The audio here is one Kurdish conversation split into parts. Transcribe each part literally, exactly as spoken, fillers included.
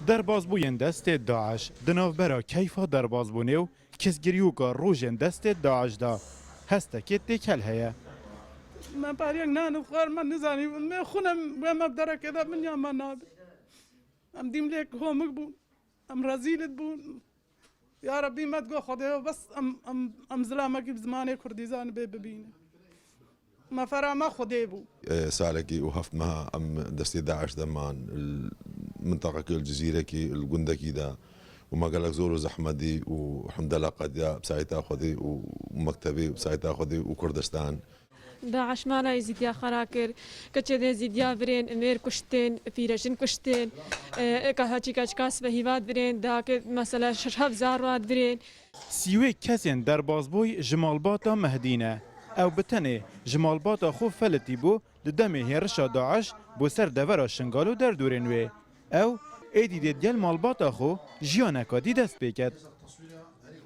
Derbazbûyên destê DAIŞ di navbera keyfa derbazbûnê û kesgiriyûka rojên destê DAIŞ de hestekê têkel heye. Me pariyek nan xwar me nizanî, me xwine wê me bi derekê de min ya me nabe. Em dîmlêk homik bûn, em rezîl bûn. Ya Rebbî me digo Xwedê bes em, em, em zilamekî bi zimanê kurdî zanibê bibînin. Me fera me Xwedê bû. Salekî û heft meha em destê DAIŞ de man, li mintaqekî, li cizîrekî, li gundekî de û me gelek zor û zehmet dî û hemdela qediya bi sayîta Xwedê û mektebê bi sayîta Xwedê û Kurdistan. DAIŞ mala Êzîdiya xera kir, keçê Êzîdiya virên, mêr kuştên, pîrejin kuştên, e, eka haçî keçka sibehî vat virên, dahakê mesela şeş heft zar vat virên. Sî û yek kesên derbazbûy ji malbata Mehdî ne. Ew bi tenê ji malbata xwe felitî bû, di demê hêrişa DAIŞ bo ser devera Şingal û derdorên wê. Ew êdî dê digel malbata xwe jiyaneka dî dest pê ket.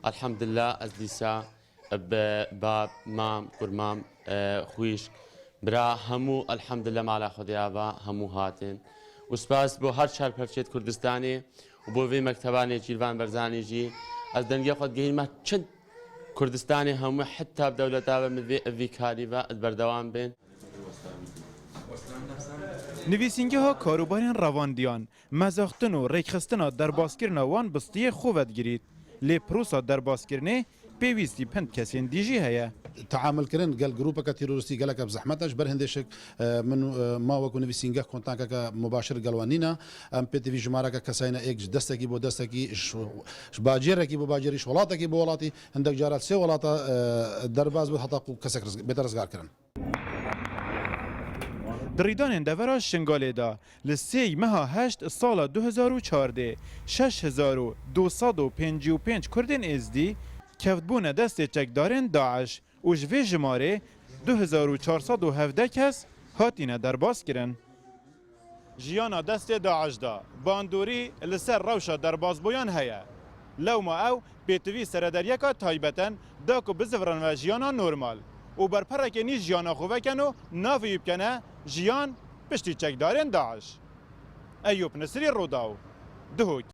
Elhamdulillah, ez dîsa bi bab, mam, kurmam, e, xwîşk, bira, hemû elhamdulillah mala Xwedê ava, hemû hatin. Û spas bo her çar perçêt Kurdistanê û bo vê mekteba Nêçîrvan Berzanî jî. Ez dengê xwe digihînime çend Kurdistanê hemû, heta bi dewleta ve min vê, vî karî ve ez berdewam bên. Nivîsîngeha Karûbarên Revandiyan, mezaxtin û rêkxistina derbazkirina wan bi stiyê xwe vedigirît. Lê prosa derbazkirinê pêwîstî bi hin kesên dî jî heye. Teamulkirin gel grûpeke terorîstî geleke bi zehmet e. Ji ber hindê şik, e, min, e, ma wekû nivîsîngeh kontakeke mubaşir gel we nîne. Em pê tevî jimareke kesayî ne, êk ji destekî bo destekî, ji, ji bacêrekî bo bacêrî, ji welatekî bo welatî, hindek cara sê welata, e, derbas bû heta ku kesek rizg-, bête rizgarkirin. Di rîdanên devera Şingalê de li sêy meha heşt sala du hezar û çardeh şeş hezar û du sed û pêncî û pênc Kurdên Êzdî kevtbûne destê çekdarên DAIŞ û ji vê jimarê du hezar û çar sed û hevdeh kes hatine derbazkirin. Jiyana destê DAIŞ de bandorî li ser rewşa derbazbûyan heye. Lewma ew pêtivî serederiyeka taybet in da ku bizivrin ve jiyana normal û berperekê nî jiyana xwe veken û navê wî bikene jiyan piştî çekdarên DAIŞ. Eyûp Nisrî, Rûdaw, Duhok.